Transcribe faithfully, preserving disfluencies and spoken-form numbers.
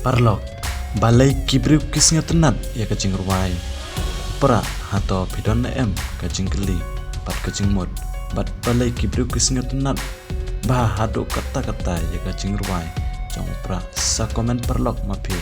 Paralok, balei ki briew ki sngewtynnat ïa ka jingrwai? Para, hato phi don ne em ka jingkylli bad ka jingmut, bad balei ki briew ki sngewtynnat bha haduh katta katta ïa ka jingrwai jong u para? Sa comment paralok ma phi.